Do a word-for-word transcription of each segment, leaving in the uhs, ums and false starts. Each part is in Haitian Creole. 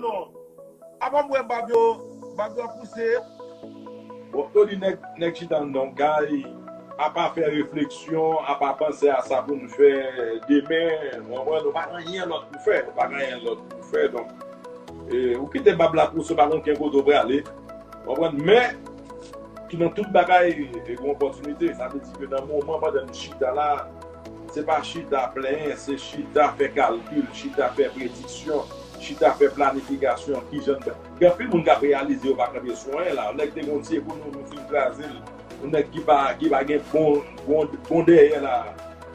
non. Apa m wè bab yo, bab yo ap pouse. Bon, Tony, nèg, nèg chita anndan yon kay, apa fè refleksyon, apa panse a sa pou n fè demen, w konprann, ou pa gen anyen lòt pou fè, ou pa gen anyen lòt pou fè, donk, e, ou kite bab la pouse, ou pa gen okenn kote ou prale, w konprann, men, ki nan tout bagay, e, gen opòtinite, sa vle di ke nan moman pandan n chita la, se pa chita plenyen, se chita fè kalkil, chita fè prediksyon, chita fè planifikasyon, kijan, gen anpil moun k ap reyalize yo pa kanpe sou anyen la, nèg te gen yon ti ekonomi ou fin kraze l, yon nèg ki pa, ki pa gen bon, bon, bon dèyè la,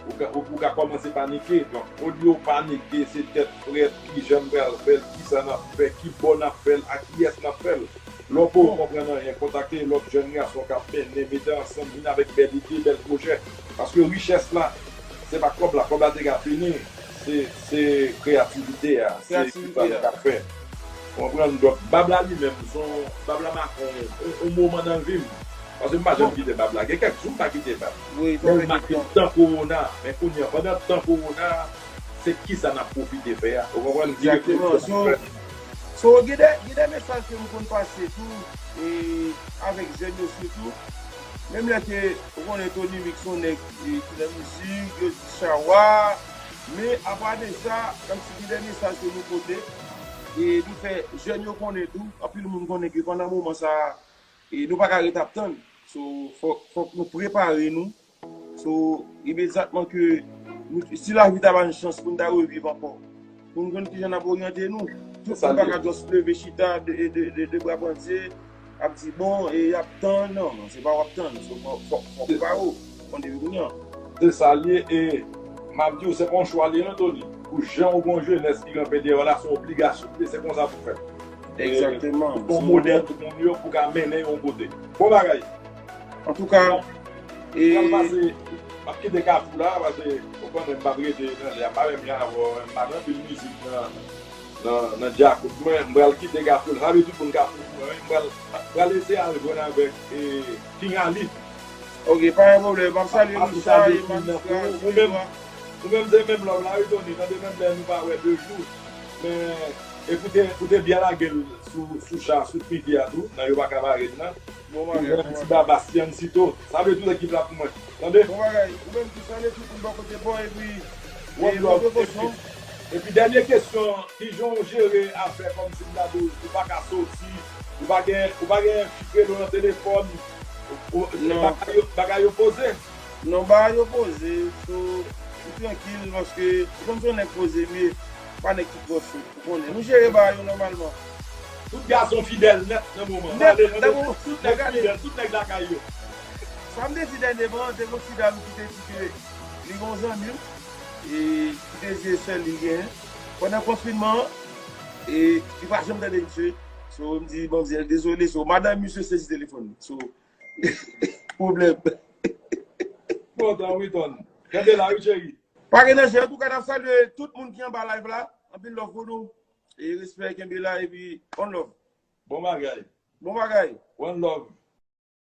ou ka, ou, ou ka kòmanse panike, donk, olye w panike, se tèt frèt, kijan n pral fè l, kisa n ap fè, ki bò n ap fè l, ak kiyès n ap fè l, lè w pa konprann anyen, kontakte lòt jèn gason k ap mennen, mete ansanm, vin avèk bèl ide, bèl pwojè. Paske richès la, se pa kòb la, kòb la te ka fini, se, se kreyativite a, se sa nou ka fè. Ou konprann? Donk, bab la li menm, se yon, bab la make yon, yon, yon moman nan vi m. Paske m pa janm kite bab la. Gen kèk jou m pa kite bab. Men m make tan kowona. Men kounye a, pandan tan kowona, se kisa n ap pwofite fè a. Ou konprann? Ki refleksyon nou fè? So, gen de, gen de mesaj ke m konn pase tou, e avèk jèn yo sitou. Menm lè ke, ou konnen Tony Mix se yon nèg e, ki nan mizik, yo di chawa. Men apa de sa, kòmsi gen de mesaj ke nou pote, e nou fè jèn yo konnen tou, anpil moun konnen ke pandan moman sa a, e nou pa ka ret ap tann. So, fòk, fòk nou prepare nou. So, imedyatman ke nou, si lavi ta ba n chans pou n ta reviv ankò, pou n konn kijan n ap oryante nou, tout moun pa ka just leve chita de, de, de, de bra pandye, ap di, bon, e y ap tann, non, non, se pa w ap tann, so, fòk, fòk, fòk ou pare w, konn depi kounye a. Se sa l ye, e m ap di w, se pa yon chwa li ye non, Tony. Pou jan w gen yon jenès ki kanpe dèyè w la, se yon obligasyon li ye, se konsa pou fèt. Egzakteman. Ou se yon modèl pou moun yo, pou ka mennen yo yon kote. Bon bagay. Antouka, e. Pral pase, m ap kite Kafou la, paske ou konnen m p ap rete nan lè a, m pa menm jan avè w, m pa gen anpil mizik nan, nan, nan djakout mwen, m pral kite Kafou la. Salye tout moun Kafou pou mwen, wi, m pral, pral eseye al jwenn avèk, e, King Ali. Ok, pa gen pwoblèm, m ap salye Richard e Manistra. Ou menm, ou menm se menm lòm la, wi, Tony, tande menm lè nou pa wè de jou, men, e pou te, pou te byen lage l sou, sou cha, sou trivye a tou, nan yo pa ka bare l nan. Bon bagay, bon bagay. Ti baba Siancito. Salye tout ekip la pou mwen. Tande? Bon bagay. Ou menm tou salye tout moun bò kote pa w epi, e, bon prekosyon. Epi dènye kesyon, kijan w jere afè kòmsi m ta di w, ou pa ka soti, ou pa gen, ou pa gen fi kreye w nan telefòn, ou, ou, bagay yo, bagay yo poze? Non, bagay yo poze, so, m trankil paske ou konn se yon nèg poze, men pa nèg ki twò sot. Ou konnen, nou jere bagay yo nòmalman. Tout gason fidèl nèt nan moman. Nèt, tout nèg fidèl, tout nèg lakay yo. Sa m te di dènyèman, te gon ti dam ki te di ke li gon zanmi l, e ki te di se sèl li genyen. Pandan konfinman an, e li pa janm tande misye. So, m di, manmzèl, dezole, so, madanm misye sezi telefòn li. So, pwoblèm. Kontan, wi, Tony. Kenbe la, wi, cheri. Pa gen danje. Antouka, n ap salye tout moun ki anba live la. Anpil love pou nou. E respè, kenbe la, epi one love. Bon bagay. Bon bagay. One love.